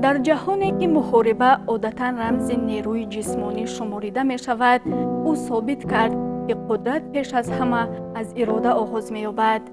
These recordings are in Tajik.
Дар ҷаҳоне ки муҳориба одатан рамзи нерӯи ҷисмонӣ шуморида мешавад, ӯ собит кард, ки қудрат пеш аз ҳама аз ирода оғоз меёбад.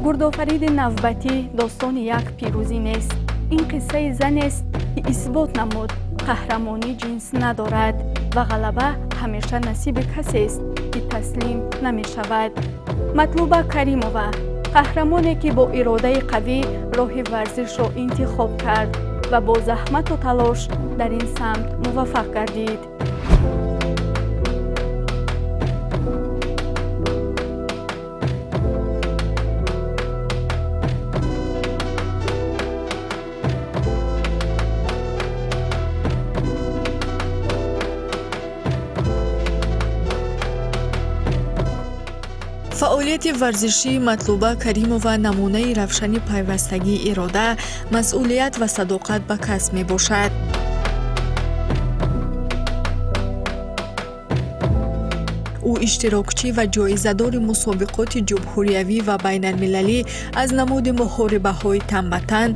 Гурдофариди навбатӣ достони як пирӯзӣ нест. Ин қиссаи занест, ки исбот намуд: қаҳрамонӣ ҷинс надорад ва ғалаба ҳамеша насиби касест, ки таслим намешавад. Матлуба Каримова, қаҳрамоне, ки бо иродаи қавӣ роҳи варзишро интихоб кард ва бо заҳмату талош дар ин самт муваффақ гардид. Фаъолияти варзишии Матлуба Каримова намунаи равшани пайвастагии ирода, масъулият ва садоқат ба касб мебошад. Ӯ иштирокчӣ ва ҷоизадори мусобиқоти ҷумҳуриявӣ ва байналмилалӣ аз намуди муҳорибаҳои тан ба тан,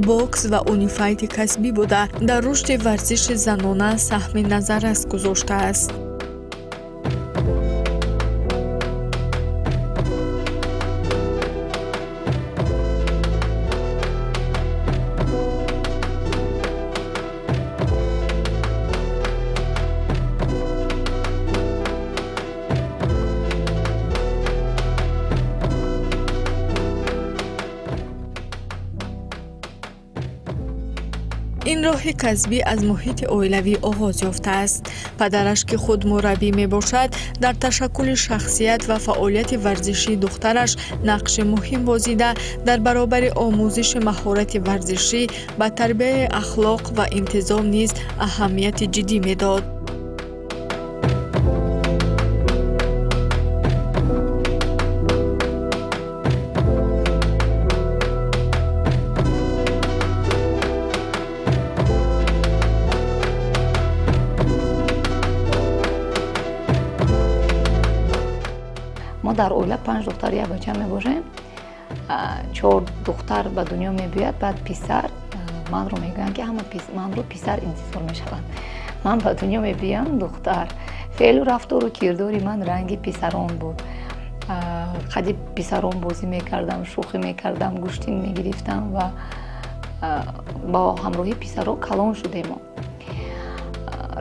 бокс ва унифайти касбӣ буда, дар рушди варзиши занона саҳми назаррас гузоштааст. Ин роҳи касбӣ аз муҳити оилавӣ оғоз ёфтааст. Падараш, ки худ мураббӣ мебошад, дар ташаккули шахсият ва фаъолияти варзишии духтараш нақши муҳим бозида, дар баробари омӯзиши маҳорати варзишӣ ба тарбияи ахлоқ ва интизом низ аҳамияти ҷиддӣ медод. Мо дар оила панҷ духтар, як бача мебошем. Чор духтар ба дунё мебиёяд, баъд писар. Манро мегӯянд, ки ҳама манро писар интизор мешаванд. Ман ба дунё мебиёям духтар. Феълу рафтору кирдори ман ранги писарон буд. Қади писарон бозӣ мекардам, шӯхӣ мекардам, гӯштин мегирифтам ва бо ҳамроҳи писаро калон шудем.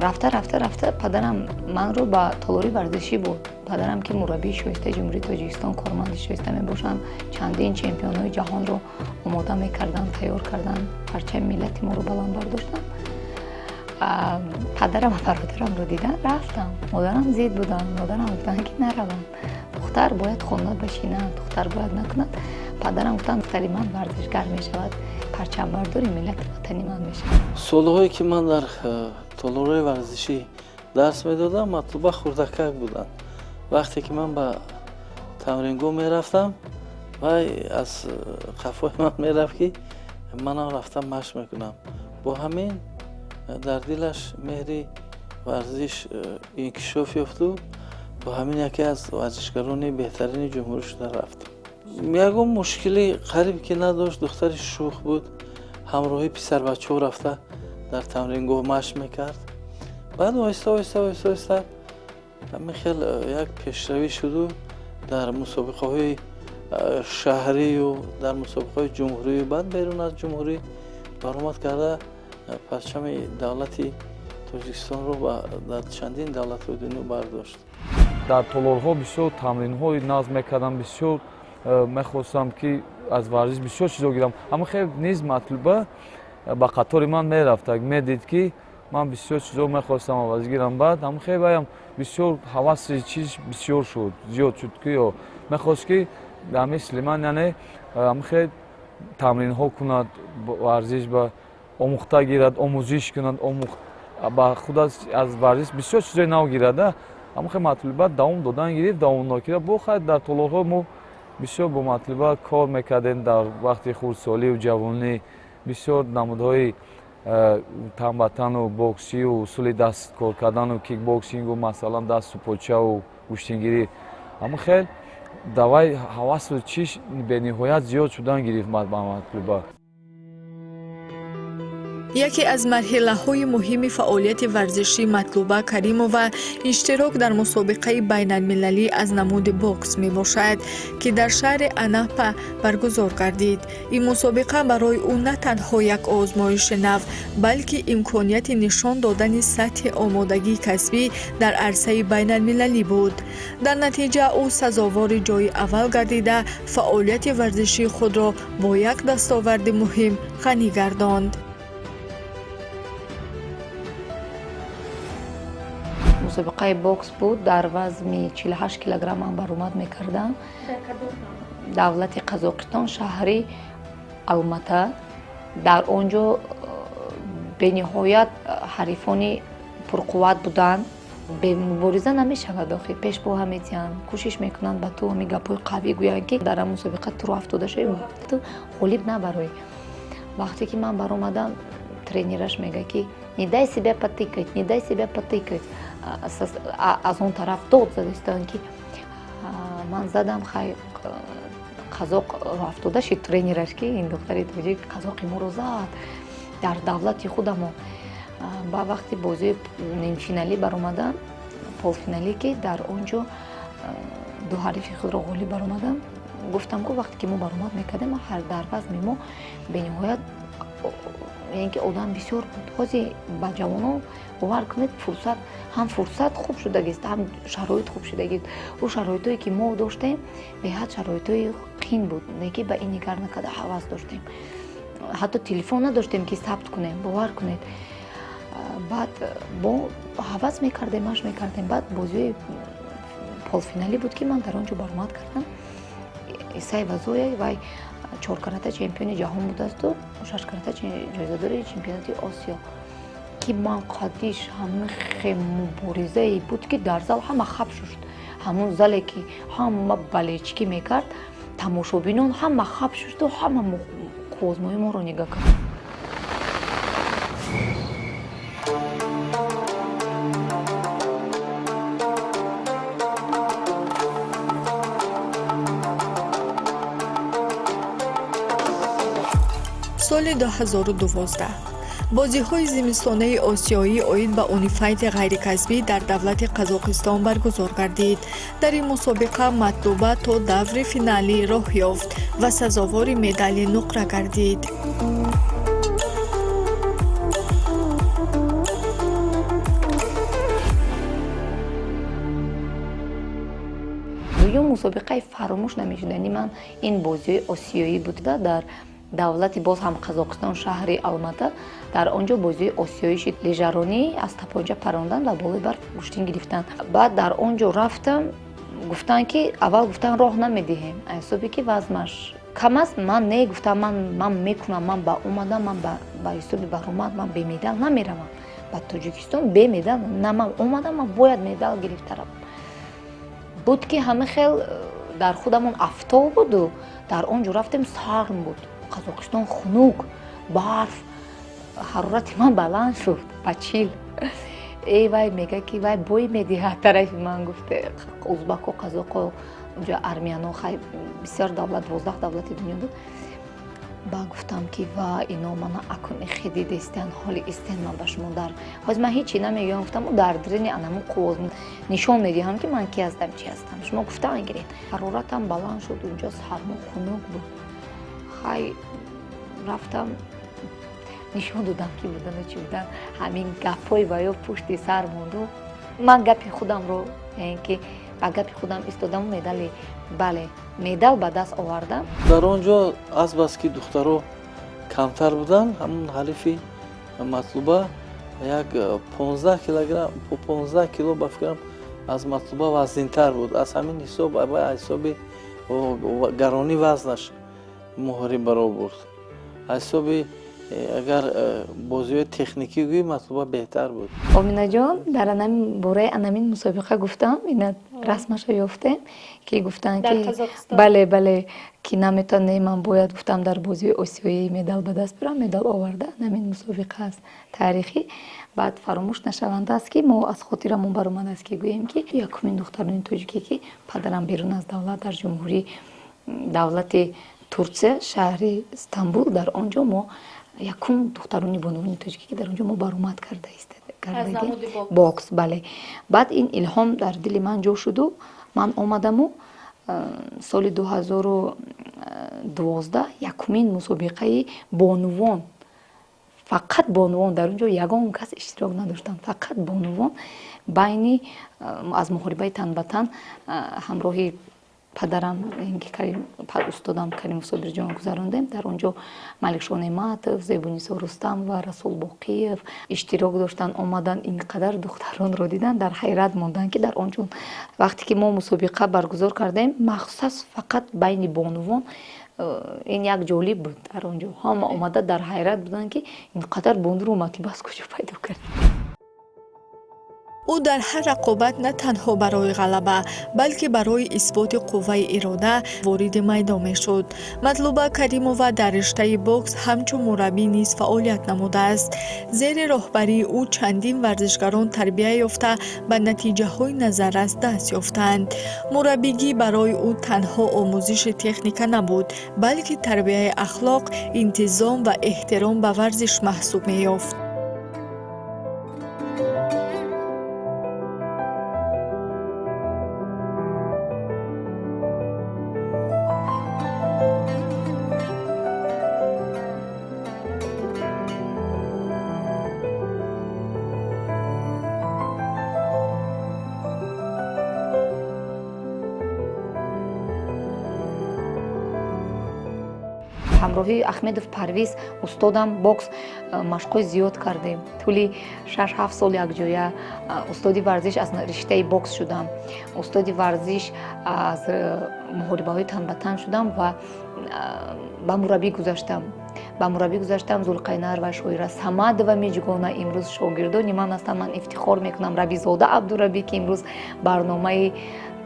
Рафта, рафта, рафта падарам манро ба толори варзишӣ бурд. Падарам, ки мураббии шоистаи Ҷумҳурии Тоҷикистон, корманди шоиста мебошанд, чандин чемпионҳои ҷаҳонро омода мекарданд, тайёр карданд, парчами миллати моро баланд бардоштанд. Падарам ва бародарамро дидан рафтам. Модарам зид буданд. Модарам гуфтанд, ки наравам, духтар бояд хона башинад, духтар бояд накунад. Падарам гуфтанд: «Духтари ман варзишгар мешавад, парчамбардори миллати ватани ман мешавад». Солҳое ки ман дар толорҳои варзишӣ дарс медодам, Матлуба хурдакак буданд. Вақте ки ман ба тамрингоҳ мерафтам, вай аз қафои ман мерафт, ки манам рафтам машқ мекунам. Бо ҳамин дар дилаш меҳри варзиш инкишоф ёфту бо ҳамин яке аз варзишгарони беҳтарини ҷумҳурӣ шуда рафт. Ягон мушкилӣ қариб ки надошт. Духтари шӯх буд, ҳамроҳи писарбачаҳо рафта дар тамрингоҳ машқ мекард. Баъд оҳиста, оҳиста, оҳиста, оҳиста ҳамин хел як пешравӣ шуду дар мусобиқаҳои шаҳрию дар мусобиқаҳои ҷумҳурию баъд берун аз ҷумҳурӣ баромад карда, парчами давлати Тоҷикистонро дар чандин давлатҳои дунё бардошт. Дар толорҳо бисёр тамринҳои назм мекардам, бисёр мехостам, ки аз варзиш бисёр чизо гирам. Аммо хел низ Матлуба ба қатори ман мерафт, медид, ки ман бисёр чизо мехостам аваз гирам. Баъд ҳам хел ваям бисёр ҳаваси чиз бисёр шуд, зиёд шуд, ки ё мехост, ки дар мисли ман, яъне ҳам хел тамринҳо кунад, варзиш ба омӯхта гирад, омӯзиш кунад, ба худ аз варзиш бисёр чизои нав гирад. Ҳамон хел Матлуба давом додан гирифт, давомнокира бо хайр. Дар толорҳо мо бисёр бо Матлуба кор мекардем. Дар вақти хурдсолию ҷавонӣ бисёр намудҳои танбатану боксию усули даст кор кардану кикбоксингу, масалан, дасту почаву гӯштингирӣ. Ҳамон хел давай ҳавасу чиш бениҳоят зиёд шудан гирифт ба Матлуба. Яке аз марҳилаҳои муҳими фаъолияти варзишии Матлуба Каримова иштирок дар мусобиқаи байналмилалӣ аз намуди бокс мебошад, ки дар шаҳри Анапа баргузор гардид. Ин мусобиқа барои ӯ на танҳо як озмоиши нав, балки имконияти нишон додани сатҳи омодагии касбӣ дар арсаи байналмилалӣ буд. Дар натиҷа ӯ сазовори ҷои аввал гардида, фаъолияти варзишии худро бо як дастоварди муҳим ғанӣ гардонд. Мусобиқаи бокс буд, дар вазми 48 килограмм ман баромад мекардам. Давлати Қазоқистон, шаҳри Алмата. Дар он ҷо бениҳоят ҳарифони пурқувват буданд. Бемубориза намешавад охи, пешбоҳа метиҳанд, кӯшиш мекунанд ба ту ҳами гапҳои қавӣ гӯянд, ки дар ам мусобиқа ту роҳ афтода шавӣ, ту ғолиб набароӣ. Вақте ки ман баромадам, тренераш мегӯяд, ки «Не дай себя потыкать, не дай себя потыкать». Аз он тараф дод задистанд, ки ман задам. Хай, қазоқ роҳ афтода шид, тренераш, ки ин духтари тоҷик қазоқи моро зад дар давлати худамо. Ба вақти бозии нимфиналӣ баромадам, полфиналӣ, ки дар он ҷо ду ҳарифи худро ғолиб баромадам. Гуфтам ку, вақте ки мо баромад мекардем, дар вазми мо бениҳоят, яъне ки одам бисёр буд. Ҳозир ба ҷавонон, бовар кунед, фурсат ҳам, фурсат хуб шудагист, ҳам шароит хуб шудагист. Ӯ шароитое ки мо доштем, беҳад шароитҳои қин буд, не ки ба ин нигар накарда ҳавас доштем. Ҳатто телефон надоштем, ки сабт кунем, бовар кунед. Баъд бо ҳавас мекардем, маш мекардем. Баъд бозиҳои полфиналӣ буд, ки ман дар он ҷо баромад кардам. Исаева Зоя, вай чоркарата чемпиони ҷаҳон будасту шашкарата ҷоизадори чемпионати Осиё, ки ман қадиш ҳамихе муборизае буд, ки дар зал ҳама хаб шуд. Ҳамон зале ки ҳама болельщикӣ мекард, тамошобинон ҳама хаб шуду ҳама қуввозмои моро нигаҳ кард. Соли 2012 бозиҳои зимистонаи осиёӣ оид ба унифайти ғайрикасбӣ дар давлати Қазоқистон баргузор гардид. Дар ин мусобиқа Матлуба то даври финалӣ роҳ ёфт ва сазовори медали нуқра гардид. Дуюм мусобиқаи фаромӯш намешудани ман ин бозиҳои осиёӣ буда дар давлати боз ҳам Қазоқистон, шаҳри Алмата. Дар он ҷо бозиҳои осиёӣ шид, лижаронӣ, аз тапонча парондан ва болои барф гӯштин гирифтан. Баъд дар он ҷо рафтам, гуфтанд, ки аввал гуфтан, роҳ намедиҳем, ҳисоби ки вазнаш кам аст. Ман не, гуфтам, ман мекунам, ман ба омадам, ман ба ҳисоби баромад, ман бемедал намеравам ба Тоҷикистон, бемедал на, ман омадам, ман бояд медал гирифта равам. Буд, ки ҳама хел дар худамон афтоб буду, дар он ҷо рафтем, сарм буд, Қазоқистон хунук, барф. Ҳарорати ман баланд шуд ба 40. Эй, вай мега, ки вай бой медиҳад тарафи ман, гуфте, узбако, қазоқо, унҷо армяно, хай, бисёр давлат, 12 давлати дунё буд. Ба гуфтам, ки ва ино мана акун ихе дидестиан, ҳоли истен, ман ба шумо дар ҳозир ман ҳечи намегӯям, гуфтам, дар дрини анамун қувоз нишон медиҳам, ки ман ки ҳастам, чи ҳастам, шумо гуфтаан гиред. Ҳароратам баланд шуд, унҷо сармо, хунук буд. Хай, рафтам, нишон додам, ки будану чӣ будан. Ҳамин гапҳои ва ё пушти сар монду, ман гапи худамро, яъне ки ба гапи худам истодаму медали, бале, медал ба даст овардам. Дар он ҷо азбаски духтаро камтар буданд, ҳамон ҳарифи Матлуба як 15 килограмм, 15 кило, ба фикрам, аз Матлуба вазнинтар буд. Аз ҳамин ҳисоб, ҳисоби гаронӣ вазнаш муҳорибаро бурд. Аз ҳисоби агар бозиҳои техникӣ гӯӣ, Матлуба беҳтар буд. Оминаҷон, дар анамин бораи анамин мусобиқа гуфтам, ина расмашо ёфтем, ки гуфтанд, ки бале, бале, ки наметавонем, ман бояд, гуфтам, дар бозиҳои осиёӣ медал ба даст биёрам, медал оварда. Анамин мусобиқа аст таърихӣ, баъд фаромӯш нашаванда аст, ки мо аз хотирамон баромадааст, ки гӯем, ки якумин духтарони тоҷике, ки падарам берун аз давлат, дар ҷумҳурии давлати Турсия, шаҳри Стамбул, дар он ҷо мо Якум духтарони бонувони тоҷикӣ, ки дар он ҷо мо баромад карда бокс, бале. Баъд ин илҳом дар дили ман ҷо шуду ман омадаму соли 2012 якумин мусобиқаи бонувон, фақат бонувон, дар он ҷо ягон кас иштирок надоштанд, фақат бонувон, байни аз муҳорибаи тан ба тан ҳамроҳи падарам, устодам Каримов Собирҷон гузарондем. Дар он ҷо Маликшо Неъматов, Зебунисо Рустамова, Расул Боқиев иштирок доштанд. Омаданд, ин қадар духтаронро дидан, дар ҳайрат монданд, ки дар он ҷо вақте ки мо мусобиқа баргузор кардем, махсус фақат байни бонувон, ин як ҷолиб буд. Дар он ҷо ҳама омада дар ҳайрат буданд, ки ин қадар бонуро Матлуба аз куҷо пайдо кард. Ӯ дар ҳар рақобат на танҳо барои ғалаба, балки барои исботи қувваи ирода вориди майдон мешуд. Матлуба Каримова дар риштаи бокс ҳамчун мураббӣ низ фаъолият намудааст. Зери роҳбарии ӯ чандин варзишгарон тарбия ёфта, ба натиҷаҳои назаррас даст ёфтаанд. Мураббигӣ барои ӯ танҳо омӯзиши техника набуд, балки тарбияи ахлоқ, интизом ва эҳтиром ба варзиш маҳсуб меёфт. Ҳамроҳии Ахмедов Парвиз, устодам бокс, машқҳои зиёд кардем. Тӯли 6-7 сол якҷоя устоди варзиш аз риштаи бокс шудам, устоди варзиш аз муҳорибаҳои тан ба тан шудам ва ба мураббӣ гузаштам. Зулқайнар ва Шоира Самадова Миҷгона имрӯз шогирдони ман ҳастанд, ман ифтихор мекунам. Рабизода Абдурабӣ, ки имрӯз барномаи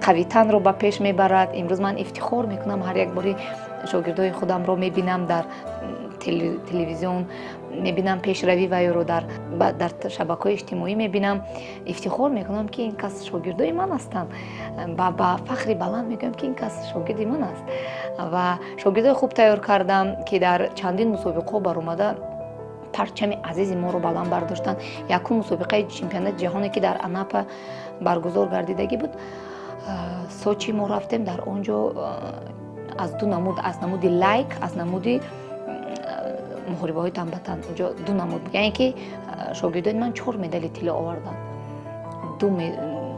қавитанро ба пеш мебарад, имрӯз ман ифтихор мекунам. Ҳар як бори шогирдои худамро мебинам дар телевизион, мебинам пешравӣ вайро дар шабакаҳои иҷтимоӣ мебинам, ифтихор мекунам, ки ин кас шогирдои ман ҳастанд. Ба фахри баланд мегӯям, ки ин кас шогирди ман аст. Ва шогирдои хуб тайёр кардам, ки дар чандин мусобиқаҳо баромада, парчами азизи моро баланд бардоштанд. Якум мусобиқаи чемпионати ҷаҳоне, ки дар Анапа баргузор гардидагӣ буд, Сочи, мо рафтем. Дар он ҷо аз ду намуд, аз намуди лайк, аз намуди муҳорибаҳои танбатан, онҷо ду намуд, яъне ки шогирдони ман чор медали тилло оварданд.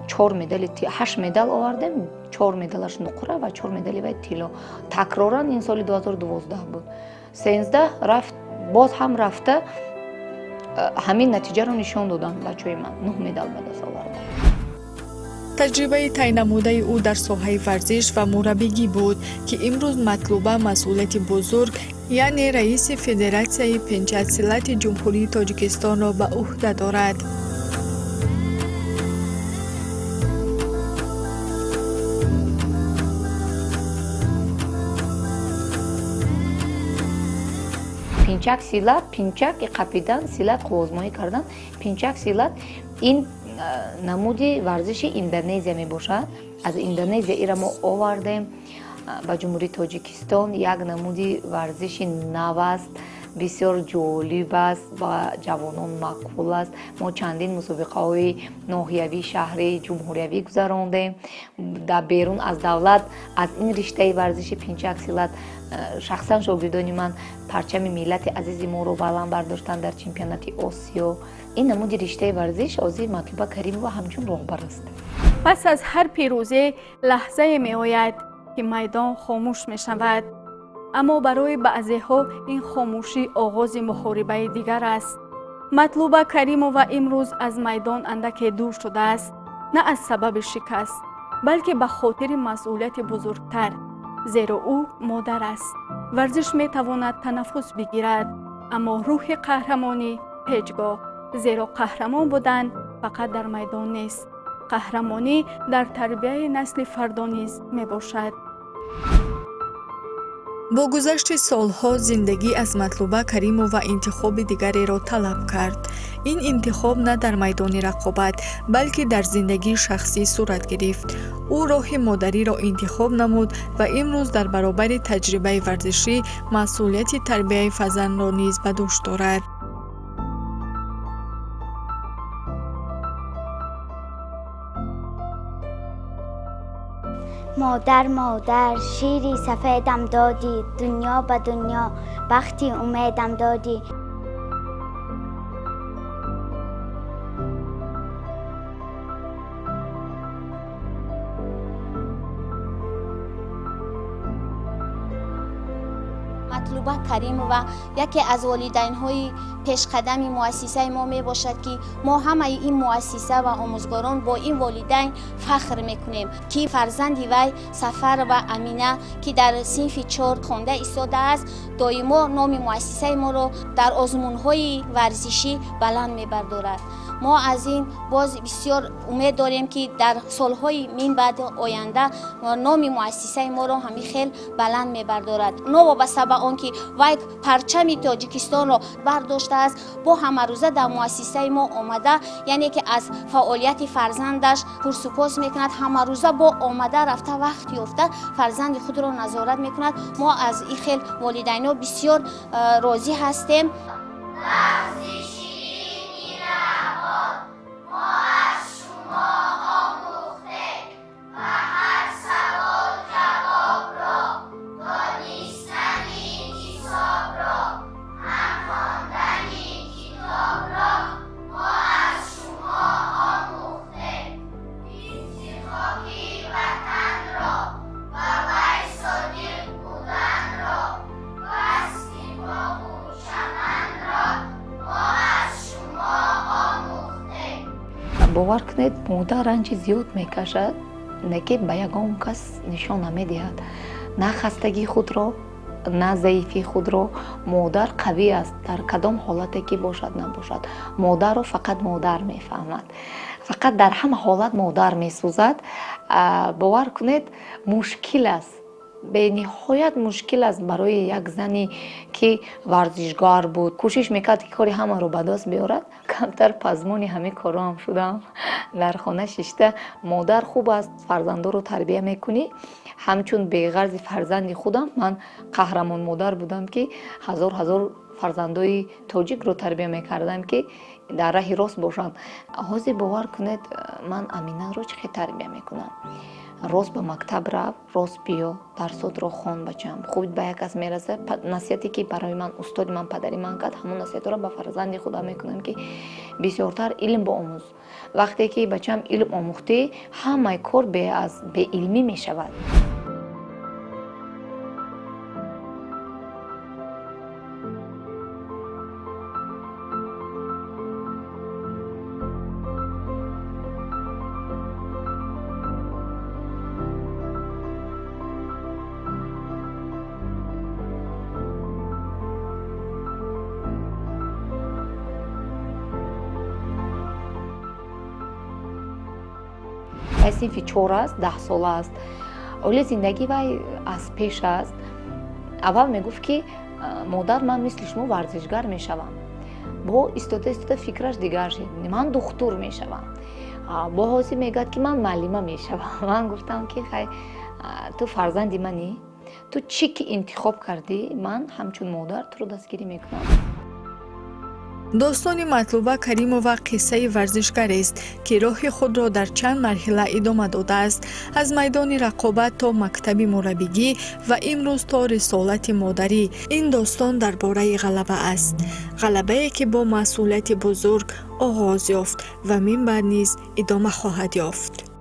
Чор медали, ҳашт медал овардем, чор медалаш нуқра ва чор медали вай тилло. Такроран ин соли 2012 буд. 13 рафт, боз ҳам рафта, ҳамин натиҷаро нишон доданд бачаҳои ман, нӯҳ медал ба даст оварданд. Таҷрибаи тайнамудаи ӯ дар соҳаи варзиш ва мураббигӣ буд, ки имрӯз Матлуба масъулияти бузург, яъне раиси Федератсияи пенчаксилати Ҷумҳурии Тоҷикистонро ба ӯҳда дорад. Пинчак силат, пинчак қапидан, силат қувваозмоӣ кардан. Пинчак силат ин намуди варзиши Индонезия мебошад. Аз Индонезия ира мо овардем ба Ҷумҳурии Тоҷикистон. Як намуди варзиши нав аст, бисёр ҷолиб аст, ба ҷавонон маъқул аст. Мо чандин мусобиқаҳои ноҳиявӣ, шаҳрӣ, ҷумҳуриявӣ гузарондем. Дар берун аз давлат аз ин риштаи варзиши пинчак силат шахсан шогирдони ман парчами миллати азизи моро баланд бардоштанд дар чемпионати Осиё. Ин намуди риштаи варзиш ҳозир Матлуба Каримова ҳамчун роҳбар аст. Пас аз ҳар пирӯзӣ лаҳзае меояд, ки майдон хомӯш мешавад. Аммо барои баъзеҳо ин хомӯшӣ оғози муҳорибаи дигар аст. Матлуба Каримова имрӯз аз майдон андаке дур шудааст, на аз сабаби шикаст, балки ба хотири масъулияти бузургтар, зеро ӯ модар аст. Варзиш метавонад танаффус бигирад, аммо рӯҳи қаҳрамонӣ ҳеҷ гоҳ, зеро қаҳрамон будан фақат дар майдон нест, қаҳрамонӣ дар тарбияи насли фардо низ мебошад. Бо гузашти солҳо зиндагӣ аз Матлуба Каримова интихоби дигареро талаб кард. Ин интихоб на дар майдони рақобат, балки дар зиндагии шахсӣ сурат гирифт. Ӯ роҳи модариро интихоб намуд ва имрӯз дар баробари таҷрибаи варзишӣ масъулияти тарбияи фарзандро низ ба дӯш дорад. Модар, модар, шири сафедам додӣ, дунё ба дунё бахти умедам додӣ. Матлуба Каримова яке аз волидайнҳои пешқадами муассисаи мо мебошад, ки мо ҳамаи ин муассиса ва омӯзгорон бо ин волидайн фахр мекунем, ки фарзанди вай Сафарова Амина, ки дар синфи 4 хонда истодааст, доимо номи муассисаи моро дар озмунҳои варзишӣ баланд мебардорад. Мо аз ин боз бисёр умед дорем, ки дар солҳои минбаъд оянда номи муассисаи моро ҳамин хел баланд мебардорад. Новобаста ба он ки вай парчами Тоҷикистонро бардоштааст, бо ҳамарӯза дар муассисаи мо омада, яъне ки аз фаъолияти фарзандаш пурсупос мекунад, ҳамарӯза бо омада рафта, вақт ёфта фарзанди худро назорат мекунад. Мо аз ин хел волидайно бисёр розӣ ҳастем. Бовар кунед, модар ранҷи зиёд мекашад, не ки ба ягон кас нишон намедиҳад на хастагии худро, на заифии худро. Модар қавӣ аст, дар кадом ҳолате ки бошад, набошад. Модарро фақат модар мефаҳмад, фақат дар ҳама ҳолат модар месӯзад. Бовар кунед, мушкил аст, бениҳоят мушкил аст барои як зане ки варзишгар буд, кӯшиш мекард, ки кори ҳамаро ба даст биёрад. Камтар пазмони ҳамин корҳоам шудам. Дар хона шишта модар хуб аст, фарзандоро тарбия мекунӣ. Ҳамчун беғарзи фарзанди худам ман қаҳрамон модар будам, ки ҳазор ҳазор фарзандои тоҷикро тарбия мекардам, ки дар раҳи рост бошанд. Ҳозир, бовар кунед, ман Аминаро чӣ хел тарбия мекунам: рост ба мактаб рав, рост биё, дарсотро хон, бачам. Хуб ба як кас мераса. Насиҳате ки барои ман устоди ман, падари ман кард, ҳамон насиҳатро ба фарзанди худам мекунам, ки бисёртар илм боомӯз. Вақте ки, бачам, илм омӯхтӣ, ҳамаи кор аз беилмӣ мешавад. Вай синфи 4 аст, 10-сола аст. Оли зиндагӣ вай аз пеш аст. Аввал мегуфт, ки модар, ман мисли шумо варзишгар мешавам. Бо истода истода фикраш дигар шид: ман духтур мешавам. Бо ҳозир мегӯяд, ки ман муаллима мешавам. Ман гуфтам, ки хай, ту фарзанди манӣ, ту чӣ ки интихоб кардӣ, ман ҳамчун модар туро дастгирӣ мекунам. Достони Матлуба Каримова қиссаи варзишгарест, ки роҳи худро дар чанд марҳила идома додааст: аз майдони рақобат то мактаби мураббигӣ ва имрӯз то рисолати модарӣ. Ин достон дар бораи ғалаба аст, ғалабае, ки бо масъулияти бузург оғоз ёфт ва минбаъд низ идома хоҳад ёфт.